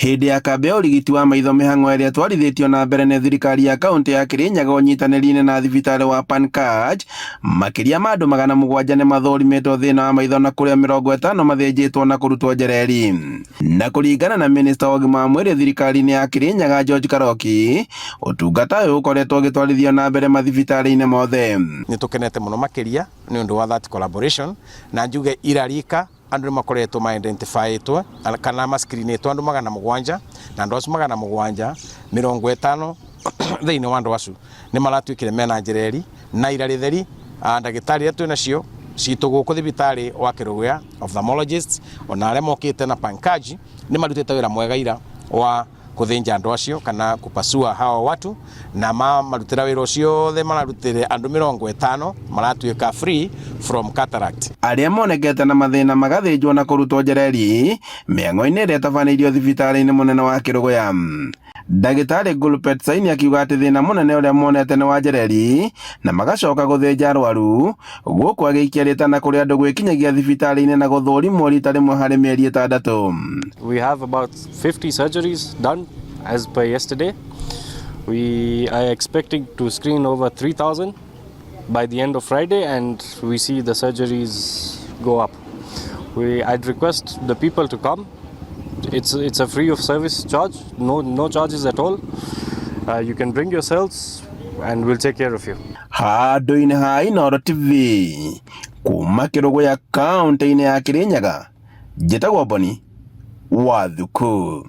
Hĩndĩ ya kambĩ ya ũrigiti wa maitho mĩhang'o ĩrĩa ĩtwarithĩtio na mbere nĩ thirikari ya kaũntĩ ya Kirinyaga ũnyitanĩri-inĩ na thibitarĩ wa Pankaj, makĩria ma andũ 700 nĩ mathũrimĩtwo thĩna wa maitho na kũrĩa 50 mathĩnjĩtwo na kũrutwo njereri. Na kũringana na minista wa ũgima wa mwĩrĩ thirikari-inĩ ya Kirinyaga George Karoki, ũtungata ũyũ ũkoretwo ũgĩtwarithio na mbere mathibitarĩ-inĩ mothe. Nĩ tũkenete mũno makĩria nĩ ũndũ wa that collaboration na njuge irarika andũ nĩ makoretwo ma identifyĩtwo kana ma screenĩtwo andũ 700 na andũ acio 750 thĩinĩ wa andũ acio nĩ maratuĩkire mena njereri na ira rĩtheri ndagĩtarĩ iria twĩ nacio citũ gũkũ thibitarĩ wa Kĩrũgũya ophthalmologists ona arĩa mokĩte na Pankaj nĩ marutĩte wĩra mwega ira wa kũthĩnja andũ acio kana kupasua hawa watu na mamarutĩra wĩra ũcio othe mararutĩre andũ 50 maratuĩka free from cataract. Arĩa monekete na mathĩna magathĩnjwo na kũrutwo njereri mĩang'o-inĩ ĩrĩa ĩtabanĩirio thibitarĩ-inĩ mũnene wa Kĩrũgũya. Ndagĩtarĩ Gulpet Saini akiuga atĩ thĩna mũnene ũrĩa monete nĩ wa njereri na magacoka gũthĩnja arwaru, gũkũ agĩikia rĩtana kũrĩ andũ gwĩkinyagia thibitarĩ-inĩ na gũthũrimwo rita rĩmwe harĩ mĩeri 6. We have about 50 surgeries done as per yesterday. We are expecting to screen over 3,000 by the end of Friday, and we see the surgeries go up. I'd request the people to come. It's a free of service charge, no charges at all. You can bring yourselves and we'll take care of you. Handũ-inĩ ha Inooro TV kuma Kĩrũgũya kaũntĩ-inĩ ya Kĩrĩnyaga, njĩtagwo Boni wa Thuku.